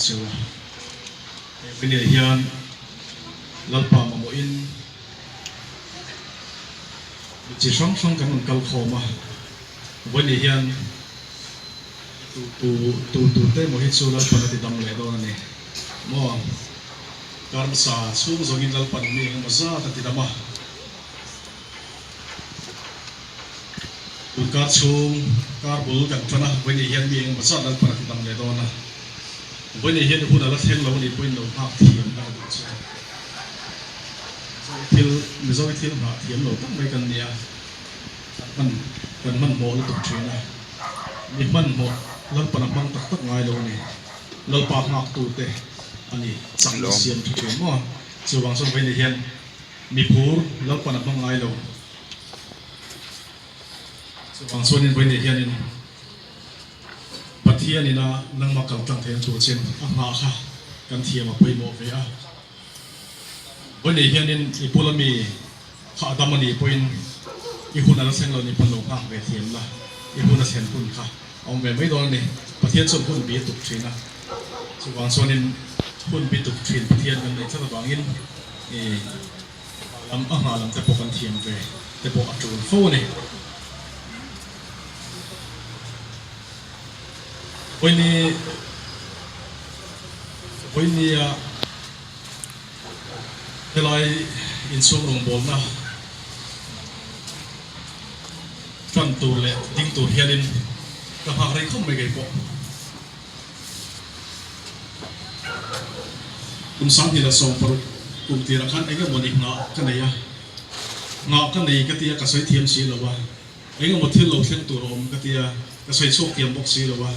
che u a. He viniah hian Lalpa mamawhin mi chi hrang hrang kan rawn kal khawm a, vawiin hian tu tu tu tu te emaw hi chu Lalpan a ti dam leh dawn a ni maw? Kar hmasa chhung zawngin Lalpan mi engemaw zat a ti dam a. Tun kar chhung kar bul kan tan a, vawiin hian mi engemaw zat Lalpan a ti dam leh dawn a. Vawiin hian hun a la thleng lo a nih pawhin lo nghak thiam ka la duh chu. Mizo thil Mizo thil nghah thiam lo tak mai kan ni a, kan hman kan hmanhmawh lutuk thin a. Mi hmanhmawh Lalpan a hmang tak tak ngai lo a ni. Lalpa nghaktute a ni chakna siam tha thin maw? Chuvang chuan vawiin hian Mi phur Lalpan a hmang ngai lo. Chuvang chuanin vawiin hianin Pathian ina nangmah kal tlang theihna tur chin a nghah kha kan thiam a pawimawh ve a. Vawiin hianin i bula mi kha a dam a nih pawhin i hun a la thleng lo nih pawn lo nghak ve thiam la, i hun a thlen hun kha a awm ve mai dawn a ni. Pathian chuan hun bi a tuk thin a, chuvang chuanin hun bi tuk thin Pathian kan neih tlat avangin I lam a nghah lam te pawh kan thiam ve te pawh a tul fo a ni. Vawiini vawiinia helai inchhung rawngbawlna tan tur leh ding tur hianin ka nghak rei khawp mai kei pawh. Kum 2016 kum tirah khan eng emawni nghah ka nei a, nghah ka nei ka tia ka sawi thiam si lo a, eng emaw thil lo thleng tur a awm ka tia ka sawi chhuak thiam bawk si lo a,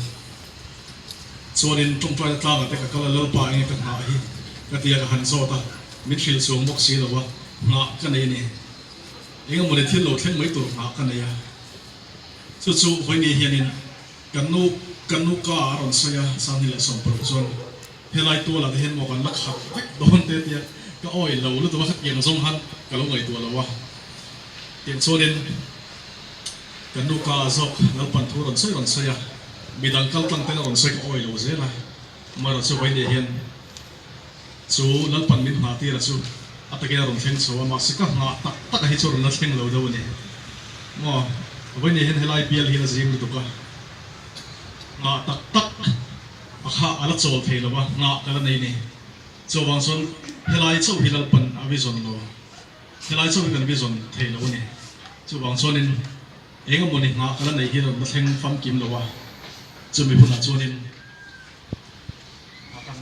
chuanin tawngtaina tlangah te ka kal a, Lalpa enge ka nghah hi ka tia ka han zawt a, min hrilh chuang bawk si lo a, nghah ka nei a ni, eng emawni thil lo thleng mai tur nghah ka nei a, chu chu vawiini hianin. Kan nu kan nu ka a rawn sawi a, 2016 chuan helai tualah te hian maw kan la khat vek dawn te tia ka awih lo lutuk a, khatiang zawng khan ka lo ngaihtuah lo a. Tiang chuanin kan nu ka a zawk Lalpan thu rawn sawi rawn sawi a, midang kal tlang ten a rawn sawi ka awih lo zel a, amaherawh chu vawiin hian chu Lalpan min nghah tir a chu a takin a rawn thleng chho a, mahse ka nghah tak tak a hi chu a rawn la thleng lo deuh a ni. Maw, vawiin hian helai bial hi a zing lutuk a, nghah tak tak a kha a la chawl thei lo a, nghah ka la nei ni. Chuvang chuan helai chauh hi Lalpan a vision lo, helai chauh hi kan vision thei lo a ni. Chuvang chuanin eng emawni nghah ka la nei hi a rawn la thleng famkim lo a, chumi hunah chuanin a kan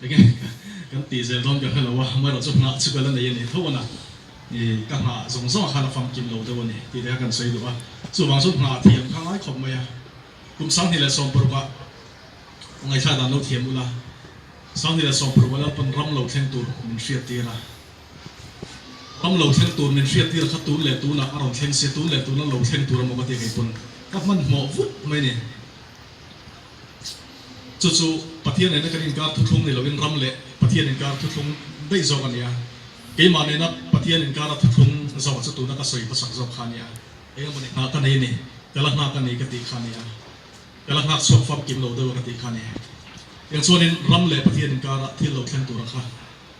enge kan tih zel dawn ka hre lo a, amaherawh chu nghah chu ka la nei a ni tho a na, ih ka nghah zawng zawng ah khan a famkim lo deuh a ni tih te kha kan sawi duh a, chuvang chuan nghah thiam kha ngai khawp mai a, kum 2016 ah ngaihthla dan lo thiam ula, 2016 ah Lalpan ram lo thleng tur min hriat tir a, ram lo thleng tur min hriat tir a kha tun leh tunah a rawn thleng sia, tun leh tuna lo thleng tur emaw ka ti kei pawn ka hmanhmawh vut mai a ni. Chu chu Pathian nena kan inkar thuthlung ni loin ram leh Pathian inkar thuthlung daih zawk a ni a. Keimah nena Pathian inkara thuthlung zawk chu tuna ka sawi hmasak zawk kha a ni a. Eng emaw ni nghah ka nei a ni, ka la nghak a ni ka tih kha a ni a. Ka la nghak chhuak famkim lo deuh a ka tih kha a ni. Tiang chuanin ram leh Pathian inkara thil lo thleng tura kha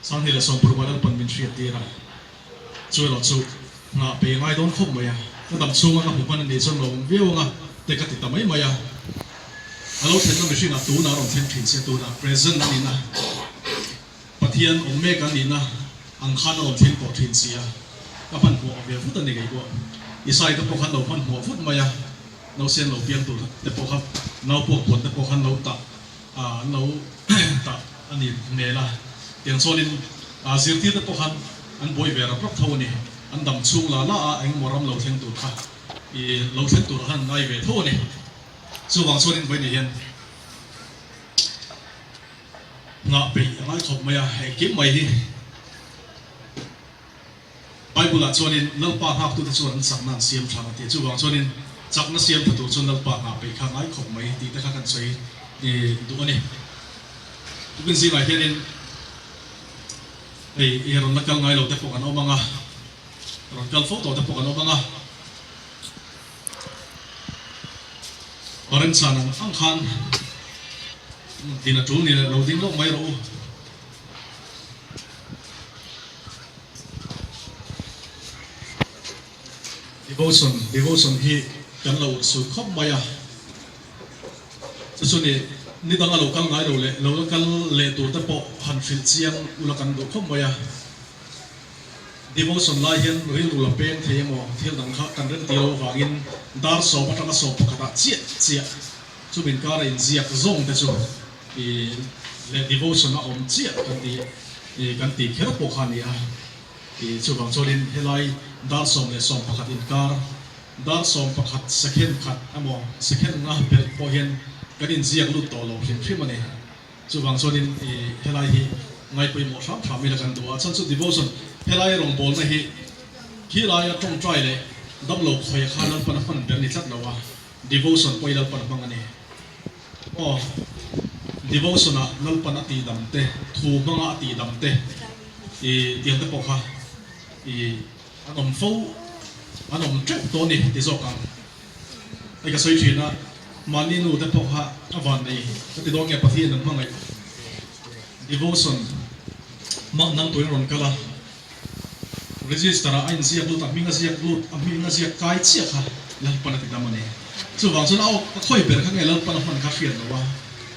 2016 Lalpan min hriattir a. Chu erawh chu nghah pe ngai dawn khawp mai a, ka dam chhunga ka hmu hman a nih chuan lo awm viau anga te ka ti ta mai mai a. A lo thlenna mihringah tunah a rawn thleng thin sia, tunah present a nihna, Pathian awm mek a nihna ang khan a rawn thleng tawh thin sia, ka hmanhmawh ve vut a ni kei pawh. Isai te pawh khan lo hmanhmawh vut mai a, nausen lo piang tur te pawh kha nau puak puan te pawh khan lo tah an lo tah a ni hmel a, tiang chuanin zirtir te pawh khan an buai ve rap rap tho a ni. An dam chhung la la a engemaw ram lo thleng tur kha i lo thleng tur khan an ngai ve tho a ni. Chuvang chuanin vawiin hian nghah peih a ngai khawp mai a, engkim mai hi Bible ah chuanin Lalpa nghaktute chuan an chakna an siam tha a ti a, chuvang chuanin chakna siam tha tur chuan Lalpa nghah peih kha ngai khawp mai tih te kha kan sawi duh a ni. Tukin zingah hianin hei i rawn la kal ngai lo te pawh kan awm ang a, rawn kal fo tawh te pawh kan awm ang a, remchhan ang ang khan. Din a tul ni leh lo ding loh mai rawh u. Devotion, Devotion hi kan lo urhsut khawp mai a. Chu chu ni, ni danga lo kal ngai lo leh lo la kal leh tur te pawh han hrilh chiang ula kan duh khawp mai a. Devotion lai hian rilru la peng thei emaw thil dang kha kan rem ti lo avangin dar sawm atanga sawm pakhatah chiah chiah chu min kara inziak zawng te chu i leh devotion a awm chiah kan ti i kan ti kher pawh kha a ni a. I chuvang chuanin helai dar 11 inkar dar 11 second khat emaw second nga belh pawh hian kan inziak lut tawh lo hrim hrim a ni. Chuvang chuanin i helai hi ngaipawimawh hram hram ila kan duh a, chhan chu devotion helai rawngbawlna hi khi laia tawngtai leh damlo khawiah khan Lalpan a hman ber ni tlat lo a, devotion pawh hi Lalpan a hmang a ni. Aw, devotion ah Lalpan a tihdam te, thu hmanga a tihdam te i tiang te pawh kha i an awm fo, an awm teuh tawh a ni ti zawk ang. Hei ka sawi thin a, mahni nu te pawh kha a van nei ka ti dawn nge Pathian an hmangaih devotion mah nang tuin a rawn kal a, register ah a inziak lut a hming a ziak lut a hming a ziak kai chiah kha Lalpan a ti dam a ni. Chuvang chuan a awk a khawi ber kha nge Lalpan a hman kha hriat lo a,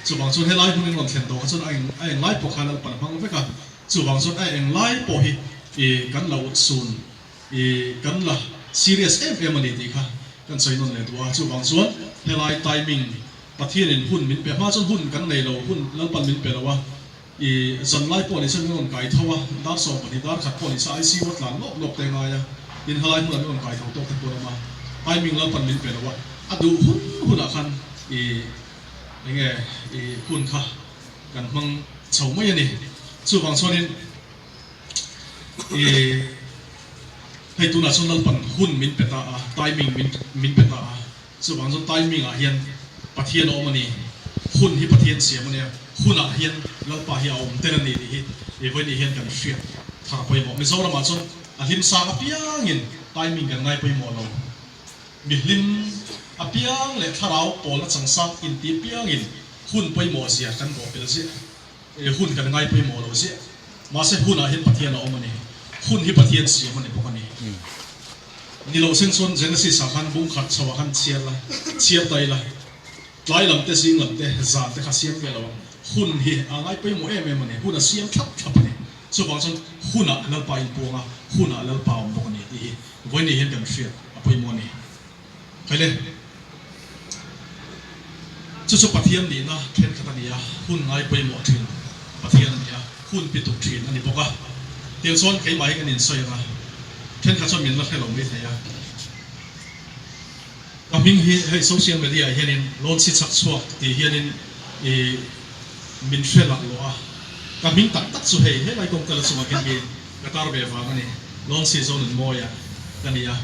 chuvang chuan helai hmun in rawn thlen tawh kha chuan a eng a englai pawh kha Lalpan a hmang vek a, chuvang chuan a englai pawh hi i kan lo sun I kan la serious em em a ni tih kha kan sawi nawn leh duh a, chuvang chuan helai timing Pathianin hun min pe hma chuan hun kan nei lo, hun Lalpan min pe lo a, i zanlai pawh ni se min rawn kai tho a, dar 12 dar khat pawh ni se ICU a tlan lawp lawp te ngai a, tin helai hmunah min rawn kai tho tawk te pawh an awm a, timing Lalpan min pe lo a, a duh hun hunah khan i enge i hun kha kan hmang chho mai a ni, chuvang chuanin. I hei tunah chuan Lalpan hun min pe ta a, timing min min pe ta a, chuvang chuan timing ah hian Pathian a awm a ni, hun hi Pathian siam a nia, hunah hian Lalpa hi a awm tel a ni tih hi i vawiin hian kan hriat thar pawimawh. Mizoramah chuan a hlim sang apiangin timing kan ngai pawimawh lo, mi hlim apiang leh thlarau pawlna changsang inti apiangin hun pawimawh zia kan bawhpelh ziah. He hun kan ngai pawimawh lo ziah. Mahse hunah hian Pathian a awm a ni. Hun hi Pathian siam a ni bawk a ni. Ni loh sen chuan Genesis ah khan bung khat chho ah khan chhiar la, chhiar ta ila, tlai lam te, zing lam te, zan te kha siam miah lo ang. Hun hi a ngai pawimawh em em a ni. Hun a siam thlap thlap a ni. Chuvang chuan hunah Lalpa inpuang a, hunah Lalpa a awm bawk a ni tih hi vawiin hian kan hriat a pawimawh a ni. Khaile, chu chu Pathian nihna thenkhat a ni a, hun ngai pawimawh thin Pathian a ni a, hun pituk thin a ni bawk a. Tiang chuan keimah hi kan insawi ang a, thenkhat chuan min la hre lo mai thei a. Ka hming hi hei social media ah hianin Lawnsi chhak chhuak tih hianin i min hre laklawh a, ka hming tak tak chu hei helai kawngka la chungah hian mi Ka tar ve vang a ni. Lawnsi Zonunmawia ka ni a,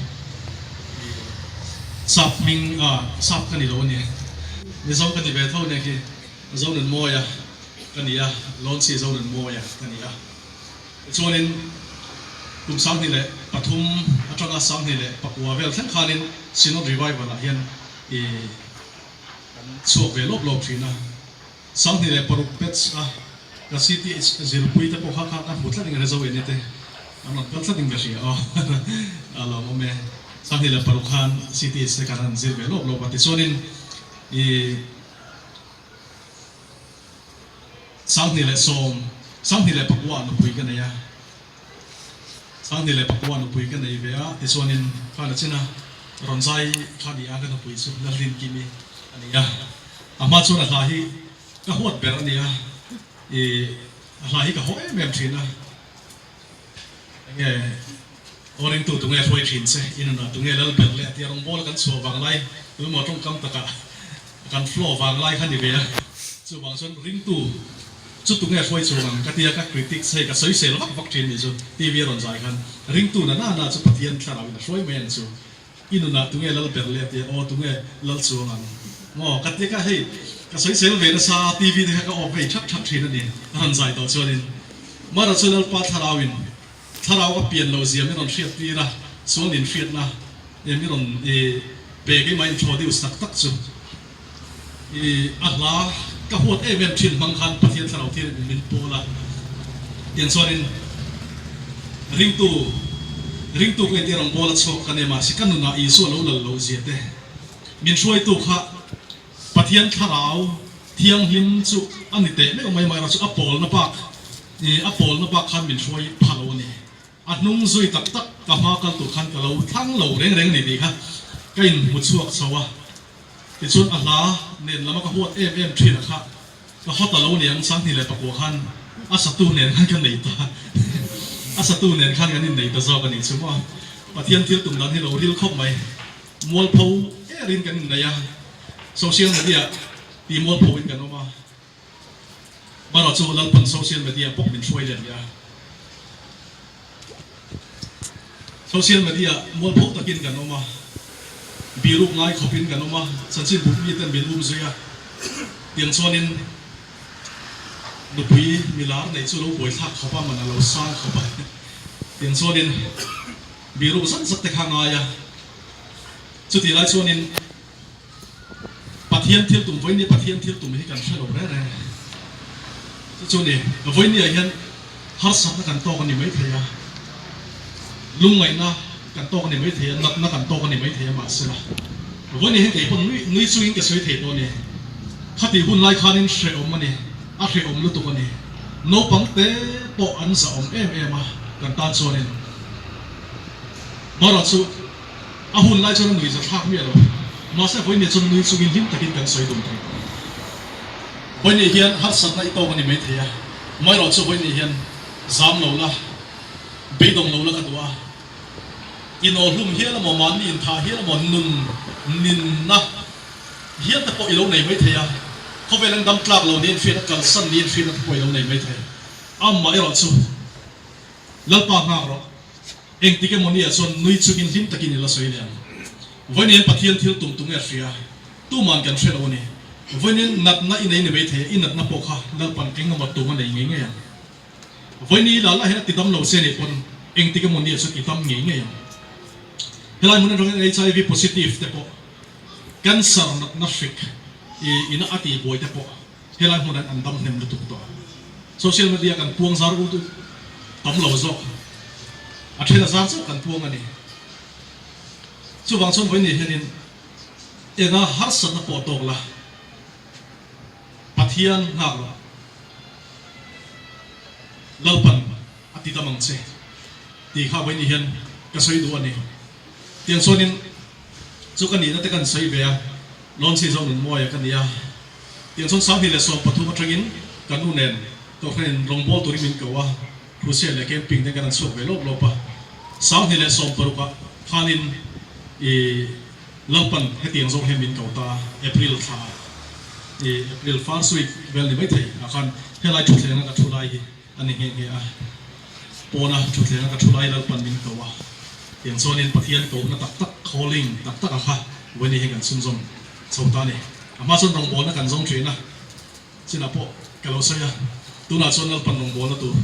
i sap hming a sap ka ni lo a ni. Mizo ka ni ve tho nia khi. Zonunmawia ka ni a, Lawnsi Zonunmawia ka ni a. Tichuanin kum 2003 atanga 2009 vel thleng khanin Synod Revival ah hian i kan chhuak ve lawp lawp thin a. 26 batch a ka CTH zirpui te pawh kha kha ka hmu tlat in ka hre zo eni te an rawn kal tlat in ka hria aw a lawmawm e. 26 khan CTH te kan han zir ve lawp lawp a tichuanin i 2010 2009 ah nupui ka nei a. 2009 nupui ka nei ve a, tichuanin khan a chin a, rawn zai kha ni a, ka nupui chu Lalrinkimi a ni a, a hma chuan a hla hi ka huat ber a ni a, ih a hla hi ka haw em em thin a, enge aw ringtu tunge hruai thin che, i nunah tunge lal ber leh tia rawngbawl a kan chhuah vang lai, tuemaw tawngkam takah kan flow vang lai kha ni ve a, chuvang chuan ringtu Chu tunge hruai chung ang ka tia ka critics hei ka sawisel vak vak thin nih chu TV a rawn zai khan ringtu na na na chu Pathian thlarau in a hruai mai ang chu i nunah tunge lal ber leh tia aw tunge lal chuang ang maw ka tia ka hei ka sawisel ve nasa TV te kha ka off vei thak thak thin a ni a rawn zai tawh chuanin Mara chu Lalpa thlarau in thlarau a pian loh zia min rawn hriat tir a chuan in hriatna e min rawn i pe keimah introduce tak tak chu i a hla. ka huat em em thin hmang khan Pathian thlarau thirin min pawl a, tiang chuanin ringtu ringtu ka inti rawngbawla chhuak ka nei mahse ka nunah Isua lo lal loh zia te min hruaitu kha Pathian thlarau thianghlim chu a ni teh meuh mai amaherawhchu a pawlna bak a pawlna bak khan min hruai pha lo a ni. A hnung zui tak tak ka hma kal tur khan ka lo thlang lo reng reng a ni tih kha ka inhmu chhuak chho a. Tichuan a hla nen lama ka huat em em thin a kha ka hawt a lo niang 2009 khan a satu nen khan ka nei ta a satu nen khan kan innei ta zawk a nih chu maw. Pathian thil tum dan hi lo ril khawp mai. Mualpho erin kan innei a, social media ti mualpho in kan awm a. Mara chu Lalpan social media bawk min hruai leh nia. Social media mualpho takin kan awm a, biruk ngai khawpin kan awm a, chanchin buk miten min um zui a, tiang chuanin nupui milar neih chu lo buaithlak khawp a, man a lo sang khawp a, tiang chuanin biruk zat zat te kha ngai a, chutih lai chuanin Pathian thil tum, vawinia Pathian thil tum hi kan hre lo reng reng. Chu chu ni, vawinia hian harsatna kan tawk a ni maithei a, lungngaihna kan tawk a ni maithei a, natna kan tawk a ni maithei a, mahsela vawinia hian kei pawh nui nui chungin ka sawi thei tawh a ni. Khatih hun lai khanin hrehawm a ni, a hrehawm lutuk a ni. Naupang te pawh an zahawm em em a kan tan chuanin. Mara chu. A hun lai chuan a nui za thlak miah lo. Mahse vawinia chuan nui chungin hlim takin kan sawi dun thei. Vawinia hian harsatna i tawk a ni maithei a, amaherawh chu vawinia hian zam lo la, beidawng lo la ka duh a. Inawhlum hial emaw, mahni inthah hial emaw, nun ninna hial te pawh i lo nei maithei a, khawvel an dam tlak lo niin hriatna, kalsan niin hriatna te pawh i lo nei maithei. Amaherawh chu Lalpa nghak rawh. Engtik emaw nia chuan nui chungin hlim takin i la sawi leh ang. Vawiin Pathian thil tum tum nge hria? Tuman kan hre lo a ni. Vawiin natna i nei ni mai thei a, i natna pawh kha Lalpan eng emaw tum a nei ngei ngei ang. Vawiin i lal ah hian a ti dam lo che nih pawn engtik emaw nia chuan i dam ngei ngei ang. Helai hmun atangin HIV positive te pawh, cancer natna hrik i ina a tihbuai te pawh, Helai hmunah an dam hnem lutuk tawh. Social media kan puang zar ut ut tam lo zawk. A then a zar chauh kan puang a ni. Chuvang chuan vawiin hianin enga harsatna pawh tawk la, Pathian nghak rawh. Lalpan a ti dam ang che tih kha vawiin hian ka sawi duh a ni. Tiang chuanin chu ka nihna te kan sawi ve a, Lawnchhi Zonunmawia ka ni a. Tiang chuan 2013 atangin ka nu nen Kohhranin rawngbâwl turin min ko a, Crusade leh Camping te kan han chhuak ve lawp lawp a. 2016 ah khanin i Lalpan hetiang zawng hian min ko ta a, April thla ah i April first week vel ni maithei ah khan helai thutthleng a ka thu lai hi a ni nghe nghe a. Pawna thutthleng a ka thu lai Lalpan min ko a, tiang chuanin Pathian kohna tak tak, calling tak tak a kha vawiin hian kan chhunzawm chho ta a ni. A hma chuan rawngbawlna kan zawng thin a, chinah pawh ka lo sawi a, tunah chuan Lalpan rawngbawlna tur,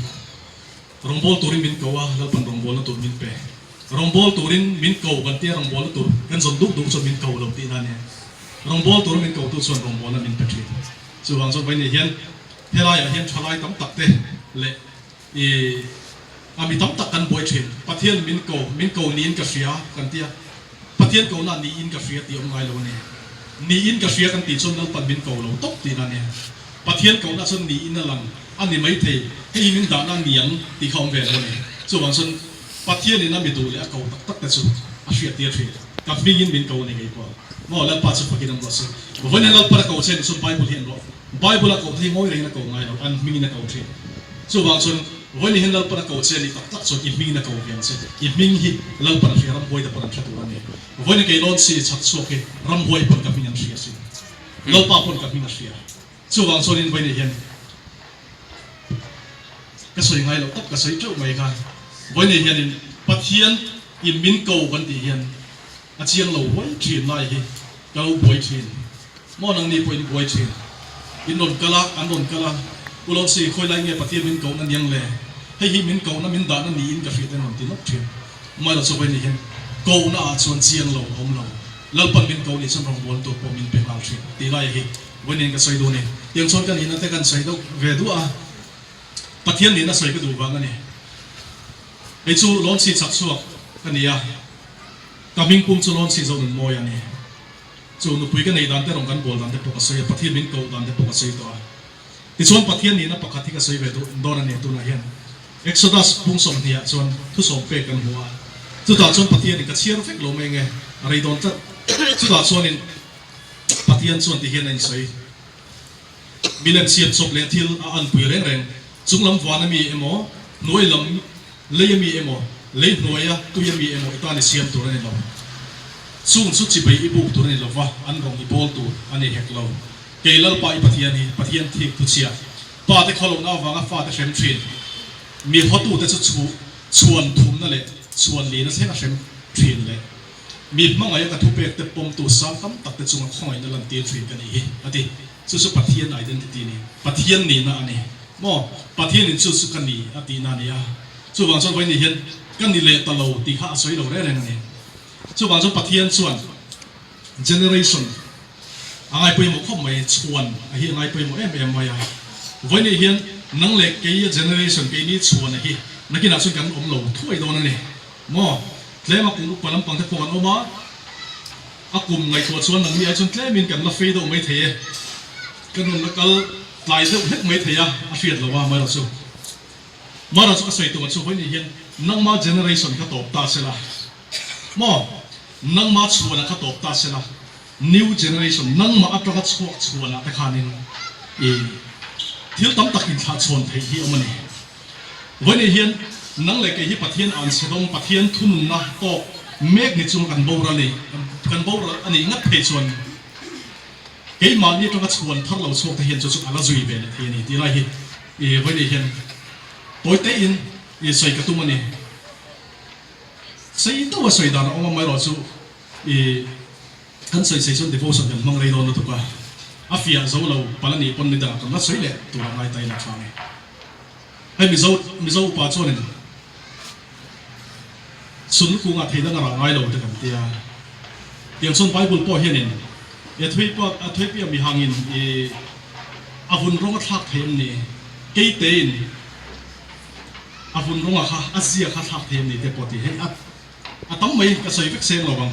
rawngbâwl turin min ko a, Lalpan rawngbawlna tur min pe. Rawngbâwl turin min ko kan tia rawngbawlna tur kan zawn duk duk chuan min ko lo tihna a nia. Rawngbâwl tura min kotu chuan rawngbawlna min pe thin. Chuvang chuan vawiin hian helaiah hian thalai tam tak te leh i a mi tam tak kan buai thin. Pathian min ko, min ko niin ka hria kan tia. Pathian kohna niin ka hria tih awm ngai lo a ni. Niin ka hria kan tih chuan Lalpan min ko lo tawp tihna a ni. Pathian kohna chuan niin a lang a ni maithei, hei hi min dahna a ni ang tih kha awm ve lo a ni. Chuvang chuan Pathianin a mi duh leh a ko tak tak te chu a hriattir thin. Ka hmingin min ko a ni ngei pawh. Maw Lalpa chu fakin an ruah se. Vawiin Lalpan a ko che nih chuan Bible hi an ruah. Bible a koh te hi ngawi rengin a ko ngai lo, an hmingin a ko thin. Chuvang chuan vawiin hian Lalpan a ko che nih tak tak chuan i hmingin a ko ve ang che. I hming hi Lalpan a hria, ramhuai te pawn an hre tur a ni. Vawiin kei lawn si chhak chhuak hi ramhuai pawn ka hming an hria sin. Lalpa pawn ka hming a hria. Chuvang chuanin vawiin hian ka sawi ngai loh tak ka sawi teuh mai kha. Vawiin hianin Pathian in min ko kan tih hian A chiang lo huai thin lai hi ka lo buai thin. Maw nangni pawh in buai thin. In rawn kal a, an rawn kal a, U Lonsi, khawi lai nge Pathian min kohna niang le? Hei hi min kohna, min dahna niin ka hriat en rawn ti nawk thin. Amaherawh chu vawiin hian kohna ah chuan chiang lo a awm lo. Lalpan min ko nih chuan rawngbawlna tur pawh min pe nghal thin tih lai hi. Vawiin ka sawi duh a ni. Tiang chuan ka nihna te kan sawi deuh ve duah a, Pathian nihna sawi ka duh vang a ni. Hei chu Lawnchhi chak chhuak ka ni a, ka hming pum chu Lawnchhi Zonunmawi a ni. Chu nupui ka neih dan te rawng kan bawl dan te pawh ka sawi a, Pathian min koh dan te pawh ka sawi tawh a. Tichuan Pathian nihna pakhat hi ka sawi ve duh dawn a ni tunah hian. Exodus bung 20 ah chuan thusawm pek kan hmu a, chutah chuan Pathianin ka chhiar vek lo mai nge a rei dawn tlat. Chutah chuanin Pathian chuan ti hian a insawi, Milem chhiat chawp leh thil a anpui reng reng, chunglam van a mi emaw, hnuai lam lei a mi emaw, lei hnuaia tui a mi emaw i tan i siam tur a ni lo. Chung chu chibei i buk tur a ni lo va, an rawng i bawl tur a ni hek lo. Kei Lalpa i Pathian hi Pathian thik thu chhia, pa te khawlohna avanga fate hrem thin, mi hawtute chu chhu chhuan thumna leh chhuan lina thleng a hrem thin leh mi hmangaih a ka thupek te pawmtu sang tam tak te chunga khawngaihna lantir thin ka nih hi, a ti. Chu chu Pathian identity a ni. Pathian nihna a ni. Maw? Pathianin chu chu ka ni a tihna a ni a. Chuvang chuan vawiin ni hian ka ni leh ta lo tih kha a sawi lo reng reng a ni. Chuvang chuan Pathian chuan generation a ngai pawimawh khawp mai, chhuan a hi a ngai pawimawh em em mai a. Vawiin hian nang leh kei a generation keini chhuan a hi nakinah chuan kan awm lo thuai dawn a ni. Maw? Tlem a kum upa lampang te pawh kan awm a, a kum ngaihtuah chuan nangni ai chuan tlemin kan la fei deuh mai thei e. Ka nun la kal tlai deuh hlek mai thei a, a hriat lo a amaherawhchu. Amaherawhchu ka sawi tumah chu vawiin hian nangma generation kha tawp ta se la. Maw? Nangma chhuanah kha tawp ta se la. New generation, nangmah atanga chhuak chhuanah te khanin i thil tam tak inthlah chhawn theih hi awm a ni. Vawiin hian nang leh kei hi Pathian anchhe dawng, Pathian thununna tawk mek ni chung kan boral i, kan boral a nih ngat phei chuan keimahni atanga chhuan thar lo chhuak te hian chu chu a la zui ve leh thei a ni tih lai hi i vawiin hian tawi tein i sawi ka tum a ni. Sei deuha sawi dan a awm a, amaherawhchu I kan sawi sawi chuan devotion kan hmang rei dawn lutuk a, a fiah zo lo pal a nih pawn nidangah kan la sawi leh tur a ngai ta ila tha nge. Hei Mizo Mizo upa chuanin sun kungah thei dang a rah ngai lo te kan tia. Tiang chuan Bible pawh hianin Ethiopia Ethiopia mihangin i a vun rawng a thlak thei em ni? Keitein a vun rawnga kha a zia kha thlak thei em ni te pawh tih hei a A tam mai ka sawi vek seng lo ang.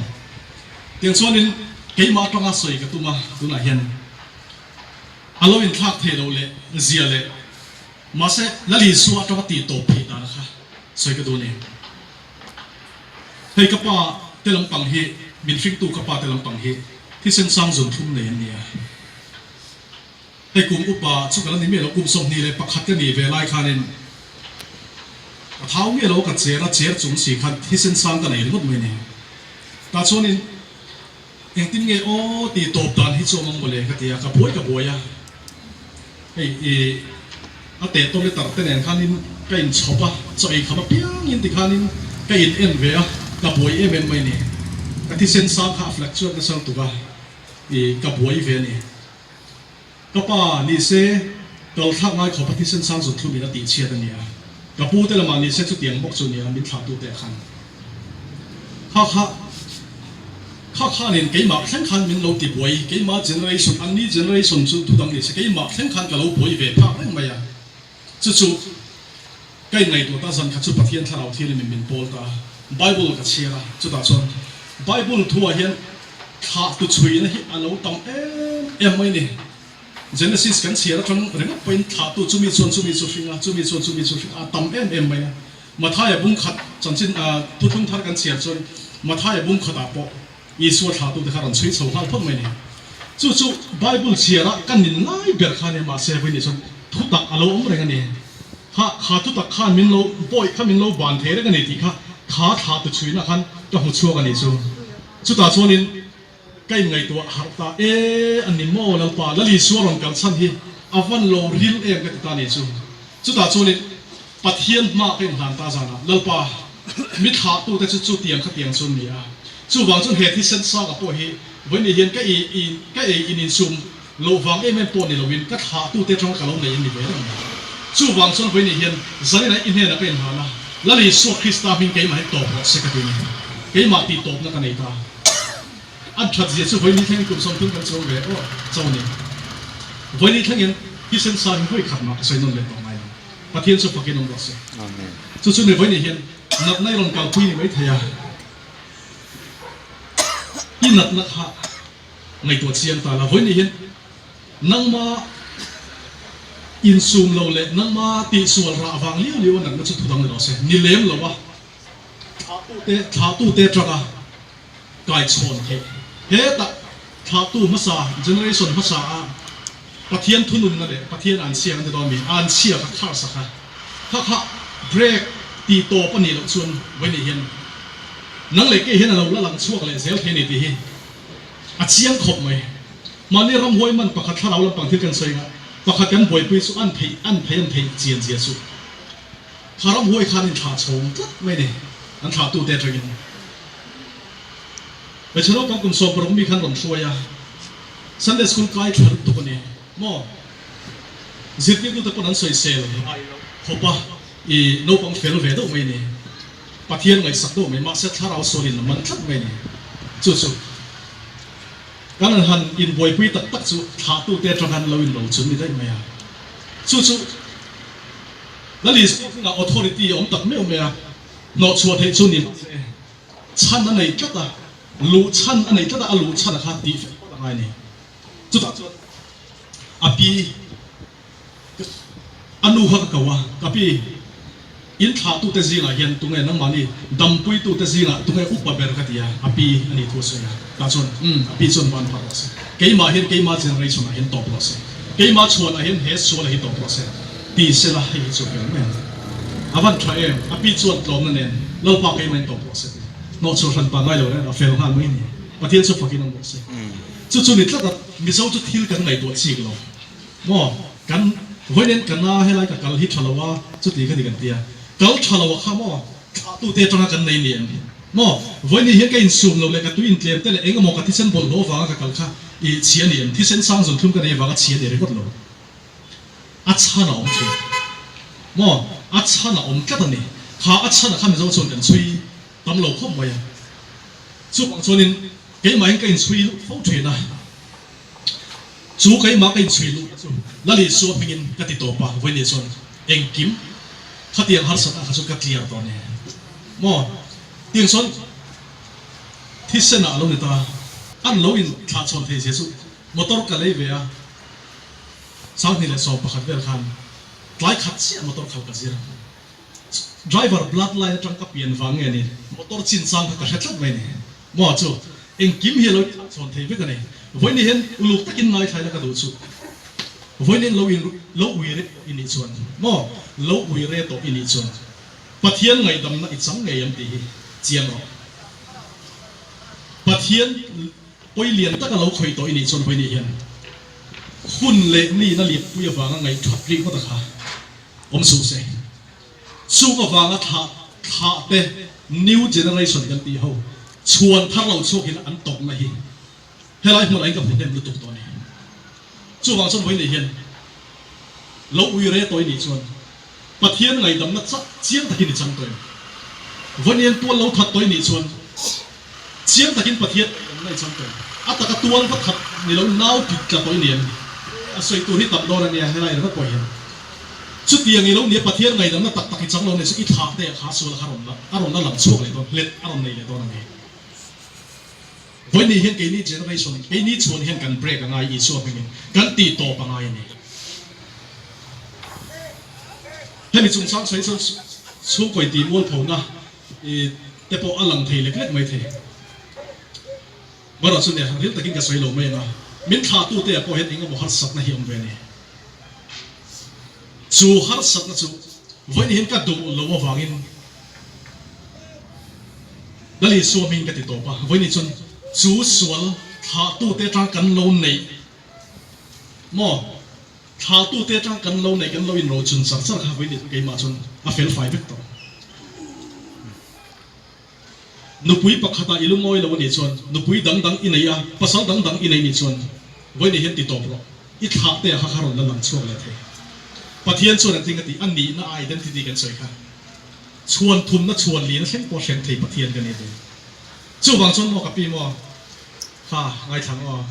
Tiang chuanin keimah atanga sawi ka tum a, tunah hian a lo inthlak thei loh leh zia leh mahse Lal Isua atanga tih tawp theih dan kha sawi ka duh a ni. Hei ka pa te lampang hi min hringtu ka pa te lampang hi thisen sang zun thlum nei an ni a. Hei kum upa chu ka la ni miah lo, kum 21 ka nih ve lai khanin ka thau miah lo, ka cher a, cher chung si khan thisen sang ka nei ringawt mai a ni. Tah chuanin engtin nge aw tih tawp dan hi chu awm ang mawle ka ti a, ka buai ka buai a, hei i a teh tawm letter te nen khanin ka inchhawp a, chaw ei kham apiangin tikhanin ka in en ve a, ka buai em em mai a ni. Ka thisen sang kha a fluctuate nasa lutuk a, i ka buai ve a ni. Ka pa ni se kal thlak ngai khawp a thisen sang zut thlum in a tih chhiat a nia. Ka pu te lamah ni se chutiang bawk chu nia min thlah tu te khan. Kha kha kha khan in keimah thleng khan min lo ti buai, keimah generation an ni generation chu thu dang ni se keimah thleng khan ka lo buai ve phak reng mai a. Chu chu ka in ngaihtuah ta zan kha chu Pathian thlarau thialim in min pawl ta a, Bible ka chhiar a, chutah chuan Bible thu ah hian thlah tu chhuina hi a lo tam em em mai ni. Genesis kan chhiar atang ringawt pawhin thlah tu chumi chuan chumi chu hring a, chumi chuan chumi chu hring a, a tam em em mai a. Mathaia bung khat chanchin thuthlung thar kan chhiar chuan Mathaia bung khatah pawh Isua thlahtute kha rawn chhui chho nghal phawt mai a ni. Chu chu Bible chhiara ka nin lai ber kha a nia, mahse vawiin chuan thutak a lo awm reng a ni. Kha kha thutak khan min lo bawi kha min lo ban thei reng a ni tih kha kha thlahtu chhuina khan ka hmu chhuak a ni chu. Chutah chuanin ka inngaihtuah harh ta e a ni maw Lalpa, Lal Isua rawn kal chhan hi a van lo ril em ka ti ta a ni chu. Chutah chuanin Pathian hma ka inhlan ta zanah, Lalpa, mi thlahtute chu chutiang khatiang chu an ni a. Chuvang chuan he thisen sanga pawh hi vawiin hian ka ei in ka ei in insum loh vang em em pawh ni loin ka thlahtute atanga ka lo nei an ni ve reng mai. Chuvang chuan vawiin hian zaninah i hnenah ka inhlan a, Lal Isua Krista hming keimah hi tawp rawh se ka ti a ni. Keimah tih tawpna ka nei ta. An that zia chu vawiin hi thleng kum 30 kan chuang ve aw cho ni. Vawiin thleng hian thisen sa hi vawi khat mah ka sawi nawn leh tawh ngai lo. Pathian chu fakin awm rawh se. Chu chu ni vawiin hian natna i rawn kalpui ni mai thei a, i natna kha ngaihtuah chiang ta la. Vawiin hian nangma insum lo leh nangma tihsual rah vang liau liau a natna chu thu dang ni rawh se. Ni lem lo a, thlahtute thlahtute atanga kaichhawn theih. Hetah thlahtu hmasa, generation hmasa a Pathian thununna leh Pathian an chhiak an ti dawn mi, an chhiak a khar sak a, kha kha break tih tawp a nih loh chuan vawiin hian nang leh kei hian a lo la lang chhuak leh zel thei a ni tih hi a chiang khawp mai. Mahni ramhuai man pakhat thlarau lampang thil kan sawi anga pakhat kan buaipui chu an theih an theih an theih chian zia chu kha ramhuai khan in thlah chhawng tlat mai a ni, an thlahtute atangin. Hmeichhe naupang kum 60 mi khan rawn hruai a, Sunday school kai tha lutuk a ni maw? Zirtirtute pawn an sawisel khawp a, i naupang fel ve deuh mai a ni, Pathian ngaihsak deuh mai, mahse thlarau sualin a man tlat mai a ni. Chu chu kan han han inbuaipui tak tak chu thlahtute atang han lo inlo chun ni daih mai a, chu chu Lal Isua hmingah authority a awm tak meuh mai a, hnawhchhuah theih chu ni mahse Chhan a nei tlat a, luh chhan a nei tlat a, a luh chhan a kha tih fel phawt a ngai a ni. Chutah chuan a pi, a nu kha ka ko a, Ka pi, in thlahtute zingah hian tunge nangmahni dampuitute zingah tunge upa ber ka ti a, a pi a nih thu a sawi a. Tah chuan, Umm, a pi chuan van phah rawh se. Keimah hian keimah generation ah hian tawp rawh se. Keimah chhuanah hian he sual a hi tawp rawh se. Ti sela hei hi chu fel mai ang. A van tha em, a pi chuan tlawmna nen Lalpa keimah in tawp rawh se ti. Hnawhchhuah hran pa ngai lo reng a fel nghal mai ni. Pathian chu fakin awm rawh se. Chu chu ni tlat a, Mizo chu thil kan ngaihtuah chik lo maw? Kan vawiin ka na helai ka kal hi tha lo a, chuti kha ni kan tia. Kal tha lo a kha maw? Thlahtute atanga kan nei ni em? Maw? Vawiin hian ka insum lo leh ka tui intlem te leh eng emaw ka thisen bawlhhlawh avanga ka kal kha i chhia ni em? Thisen sang zawn thlum ka nei avanga chhia ni ringawt lo. A chhan a awm thin. Maw? A chhan a awm tlat a ni. Kha a chhan a kha Mizo chuan kan chhui tam lo khawp mai a. Chuvang chuanin keimahin ka inchhui lut fo thin a. Chu keimah ka inchhui luhna chu Lal Isua hmingin ka ti tawp a, vawiin chuan engkim khatiang harsatna kha chu ka clear tawh a ni. Maw? Tiang chuan thisen ah a lo ni ta. An lo inthlahchhawn thei zia chu motor ka lei ve a. 2011 vel khan tlai khat chiah motor khal ka zir. Driver blood line atang ka pian vang nge ni motor chin chang kha ka hre tlat mai ni. Maw chu engkim hi a lo inthlahchhawn thei vek a ni. Vawiin hian uluk takin ngaithlai la ka duh chu. Vawiin lo in lo ui re tawh i nih chuan maw lo ui re tawh i nih chuan Pathian ngaihdamna i chang ngei ang tih hi chiang rawh. Pathian pawi lian taka lo khawih tawh i nih chuan vawiin hian Hun leh nihna lianpui avanga ngaihthat rih ngawt a kha awm suh se. Chung avanga thlah thlah te new generation kan tih ho chhuan thar lo chhuak in an tawpna hi helai hmunah hian ka hmu hnem lutuk tawh a ni. Chuvang chuan vawiin hian lo ui re tawi nih chuan Pathian ngaihdamna chak chiang takin i chang tawh em? Vawiin tual lo that tawh i nih chuan chiang takin Pathian ngaihdamna i chang tawh em? A taka tual va that ni lo nau tit tla tawh i ni em? A sawi tur hi tam dawn a nia helai ringawt pawh hian. Chutiang i lo nia Pathian ngaihdamna tak tak i chang lo nih chu i thlah te ah kha sual kha rawn la a rawn la lang chhuak leh dawn hlet a rawn nei leh dawn a ni. Vawiin hian keini generation, keini chhuan hian kan break a ngai Isua hmingin kan tih tawp a ngai a ni. Hemi chungchang sawi chuan chhungkawi tih mualphona te pawh a lang thei lek lek mai thei. Marawh chu nia, ril takin ka sawi lo mai ang a, min thlahtute ah pawh hian eng emaw harsatna hi a awm ve a ni. Chu harsatna chu vawiin hian ka duh lo avangin Lal Isua hming ka ti tawp a, vawiin chuan chu sual thlahtute atang kan lo neih maw? Thlahtute atang kan lo neih kan lo inrochun char char kha vawiin chu keimah chuan a fel fai vek tawh. Nupui pakhatah i lungawi lo a nih chuan nupui dang dang i nei a, pasal dang dang i nei nih chuan vawiin hian ti tawp rawh. I thlah te ah kha kha rawn la lang chhuak leh thei. Pathian chuan an thing a ti, a nihna a identity kan sawi kha. Chhuan thumna chhuan lina thleng pawh hrem thei Pathian ka ni a ti. Chuvang chuan maw ka pi maw kha ngaithla ang aw.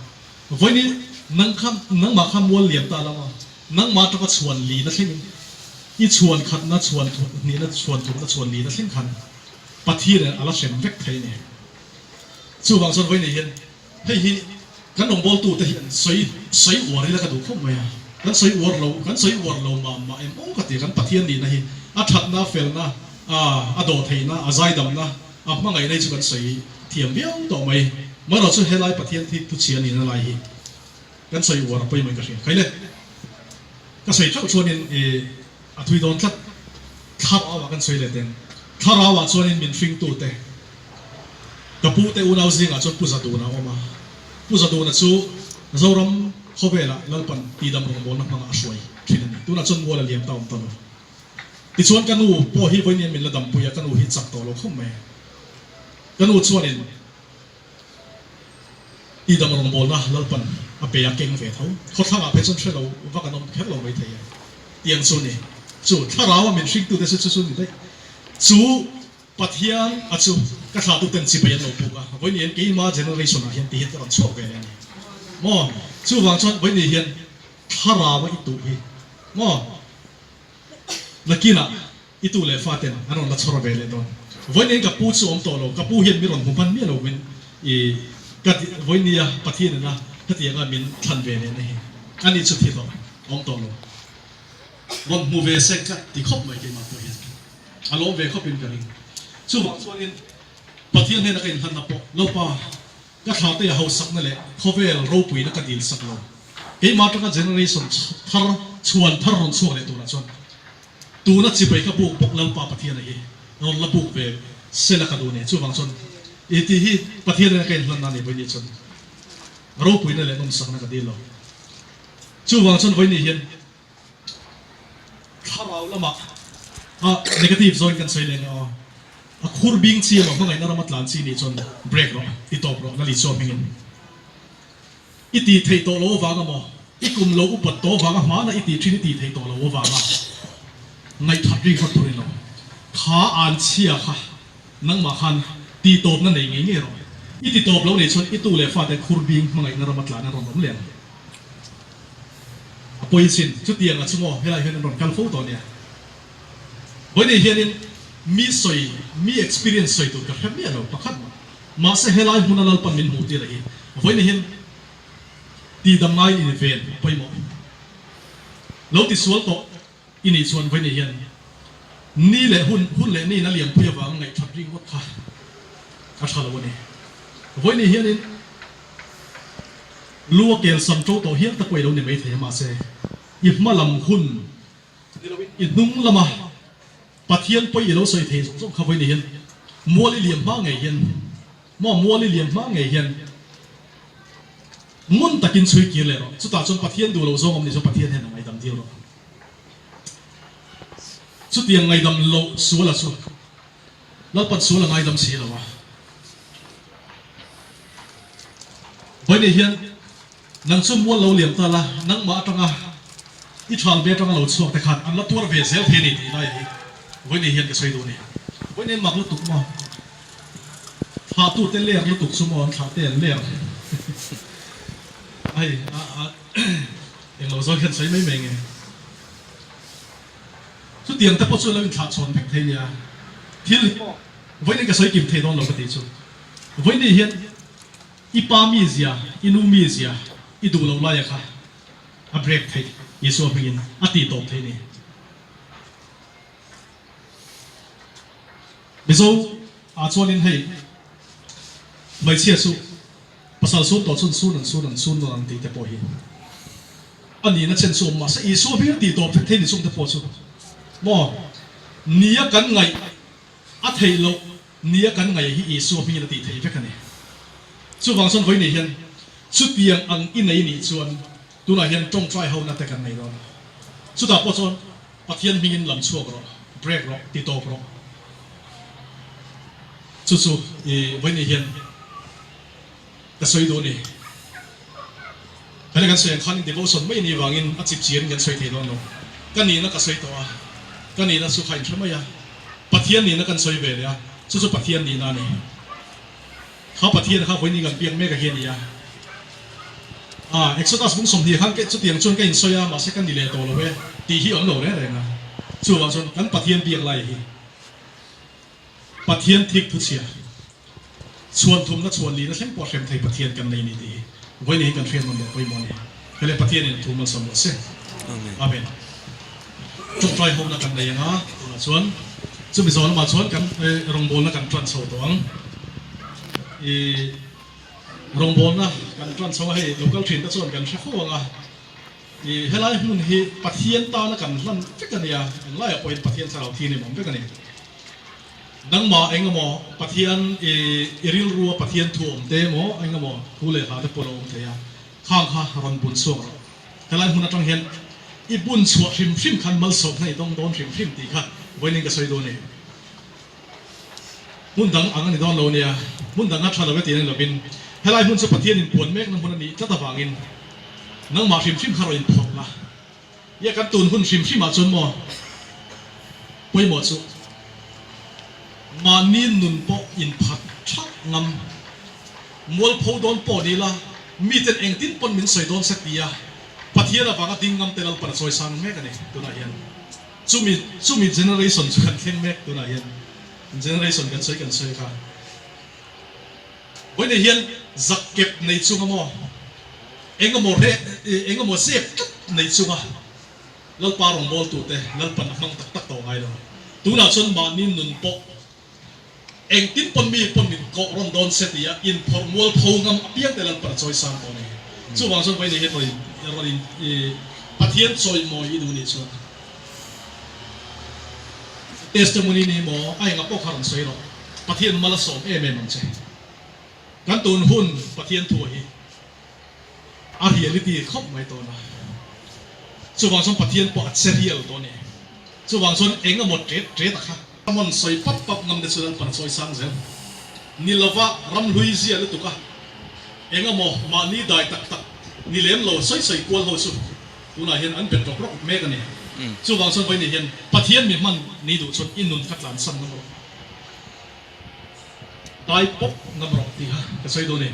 Vawiin. Nang kha, nangmah kha mual liam ta lo a, nangmah atanga chhuan lina thlengin, i chhuan khatna, chhuan hnihna, chhuan thumna, chhuan lina thleng khan Pathianin a la hrem vek thei a ni. Chuvang chuan vawiin hian hei hi kan rawngbawltute hian sawi sawi uar ila ka duh khawp mai a, kan sawi uar lo, kan sawi uar lo mah mah em aw ka ti a, kan Pathian nihna hi a thatna, a felna, a dawhtheihna, a zaidamna, a hmangaihna hi chu kan sawi thiam viau tawh mai. Marawh chu helai Pathian thik thuchhia nihna lai hi kan sawi uar a pawimawh in ka hria. Khaile, ka sawi theuh chuanin i a thui dawn tlat. Thlarauah kan sawi leh teng. Thlarauah chuanin min hringtute, ka pute unau zingah chuan Pu Zaduna a awm a. Pu Zaduna chu Zoram khawvelah Lalpan tidam rawngbawlna hmangah a hruai thin a ni. Tunah chuan mual a liam ta awm ta lo. Tichuan ka nu pawh hi vawiin min la dampui a, ka nu hi chak tawh lo khawp mai. Ka nu chuanin tidam rawngbawlna Lalpan a pe a keng ve tho. Khawthlangah phei chuan hre lo vak an awm kher lo maithei e. Tiang chu ni. Chu thlarau a min hringtute chu chu chu ni daih. Chu Pathian a chu ka thlatuten chibai an lo puk a, vawiin hian keima generation ah hian ti hian ka rawn chhuak ve leh a ni. Maw? Chuvang chuan vawiin hian thlarau a i tuh hi maw? Nakinah i tu leh faten an rawn la chhawr ve leh dawn. Vawiin ka pu chu awm tawh lo, ka pu hian min rawn hmu hman miah lo min i ka ti vawinia Pathian ina hetianga min thlan ve leh na hi ani chu thi tawh awm tawh lo. Rawn hmu ve se ka ti khawp mai keimah pawh hian a lawm ve khawpin ka ring. Chuvang chuanin Pathian hnena ka inhlanna pawh Lalpa Ka thlate a hausakna leh khawvel ropuina ka dil sak lo. Keimah atanga generation thar chhuan thar rawn chhuak leh turah chuan tuna chibai ka buk bawk Lalpa Pathiana hi rawn la buk ve sela ka duh nen. Chuvang chuan i tih hi Pathian nena ka inhlanna a ni vawiin chuan ropuina leh nawmsakna ka dil lo. Chuvang chuan vawiin hian Thlarau lamah a negative zawngin kan sawi leh nge aw. A khur bing chi emaw hmangaihna rama tlan chi nih chuan break rawh, ti tawp rawh Lali chuan hmingin. I tih theih tawh lo avang emaw, i kum lo upat tawh avanga hmana i tih thin i tih theih tawh lo avanga ngaihthat ri ngawt tur i lo. Kha an chhia kha nangmah khan tih tawpna nei ngei ngei rawh. I ti tawp lo nih chuan i tu leh fate khur bing hmangaihna rama tlan an rawn awm leh ang. A pawi chin, chutiang a chu maw helai hian an rawn kal fo tawh nia. Vawiin hianin mi sawi, mi experience sawi tur ka hre miah lo pakhat mah. Mahse helai hmuna Lalpan min hmuh tir a hi vawiin hian tihdam ngai in ven a pawimawh. Lo tisual tawh I nih chuan vawiin hian ni leh hun, hun leh niin a liampui avanga ngaihthat ringawt kha a tha lo a ni. Vawiin hianin lu a kel sam to tawh hial te pawh i lo ni maithei a, mahse i hma lam hun ni loin i hnung lama Pathian pawi i lo sawi thei zawng zawng kha vawiin hian mual i liam hma ngei hian maw mual i liam hma ngei hian ngun takin chhui kir leh rawh. Chutah chuan Pathian duh loh zawng awm nih chuan Pathian hian a ngaidam dil rawh. Chutiang ngaidam loh suala chu Lalpan sual a ngaidam si lo a. Vawiin hian nang chu mual lo liam ta la, nangmah atanga i thal ve atanga lo chhuak te khan an la tuar ve zel thei a ni tih lai hi vawiin hian ka sawi duh a ni. Vawiin mak lutuk maw? Thlahtute ler lutuk chu maw an thlah te an ler hei a a Englo zawk hian sawi mai mai nge? Chutiang te pawh chu lo inthlah chhawn vek thei nia. Thil hi maw vawiin ka sawi kim thei dawn lo ka tih chu. Vawiin hian i pa mizia, i nu mizia i duh loh laia kha a break theih Isua hmingin a tih tawp thei ni. Mizo ah chuanin hei hmeichhia chu Pasal sun tawh chuan sun an sun an sun nawn ang tih te pawh hi a nihna chen chu awm mahse Isua hming a tih tawp vek thei ni chung te pawh chu maw nia kan ngaih a theih loh nia kan ngaih hi Isua hmingin a tih theih vek a ni. Chuvang chuan vawiin hian chutiang ang i nei nih chuan tunah hian tawngtai hona te kan nei dawn a, chutah pawh chuan Pathian hmingin lam chhuak rawh, break rawh, ti tawp rawh. Chu chu i vawiin hian ka sawi duh a ni. Hela kan sawi ang khanin devotion mai a nih vangin a chip chiarin kan sawi thei dawn lo. Ka nihna ka sawi tawh a, ka nihna chu kha inhre mai a. Pathian nihna kan sawi ve leh a, chu chu Pathian nihna a ni. Kha Pathian kha vawiin kan biak mek a hi a ni a. A, Exodus bung 20 khan chutiang chuan ka insawi a, mahse ka ni leh tawh lo e tih hi awm lo reng reng a. Chuvang chuan kan Pathian biak lai hi Pathian thik thuchhia, chhuan thumna chhuan lihna thleng pawh hrem thei Pathian kan nei ni tih hi vawiin hi kan hriat nawm leh pawimawh a ni. Hei le Pathianin thu malsawm rawh se. Amen. Tawngtai hona kan nei anga tunah chuan chumi zawh lamah chuan kan rawngbawlna kan tan chho tawh ang. I rawngbawlna kan tan chho a hei local thin te chuan kan hre fo anga i helai hmun hi Pathian tana kan hlan vek a nia englaiah pawhin Pathian thlarau thi ni awm vek a ni. Nangmah engemaw Pathian i i rilrua Pathian thu awm te emaw engemaw thu leh hla te pawh lo awm thei a khang kha rawn bun chhuak rawh. Helai hmun atang hian i bun chhuah hrim hrim khan malsawmna i dawng dawn hrim hrim tih kha vawiin ka sawi dawn a ni. Hmun dang ang a ni dawn lo nia, hmun dang a tha lo e tih a ni lovin helai hmun chu Pathian inpuan mekna hmun a nih tlat avangin nangmah hrim hrim kha rawn inphawrh la. Ia kan tun hun hrim hrimah chuan maw pawimawh chu mahni nun pawh inphat thak ngam, mualpho dawn pawh ni la, miten engtin pawn min sawi dawn se tia Pathian avanga ding ngam te Lalpan a chawi sang mek a ni tunah hian. Chumi chumi generation chu kan thleng mek tunah hian generation kan sawi kan sawi kha. Vawiin hian zak kep nei chunga maw engemaw reh engemaw zep tlat nei chunga Lalpa rawngbawltute Lalpan a hmang tak tak tawh ngai lo. Tunah chuan mahni nun pawh engtin pawn mi pawn min kawh rawn dawn se tia inphawrh mual pho ngam apiang te Lalpan a chawi sang tawh a ni. Chuvang chuan vawiin hian rawn rawn in Pathian chawimawi i duh nih chuan testimony ni maw a enga pawh kha rawn sawi rawh. Pathian mal a sawm em em ang che. Kan tun hun Pathian thu hi a reality khawp mai tawh na. Chuvang chuan Pathian pawh a che real tawh a ni. Chuvang chuan eng emaw tet tet a kha. Ramon sawi pap pap ngam te chu Lalpan a chawi sang zel. Ni lova ram hlui zia lutuk a, eng emaw mahni dai tak tak ni lem lo sawi sawi kual ho chu tunah hian an bet rawk rawk mek a ni. Chuvang chuan vawiin hian Pathian mi hman ni duh chuan i nun kha tlansan ngam rawh. Dai pawp ngam rawh tih kha ka sawi dawn e.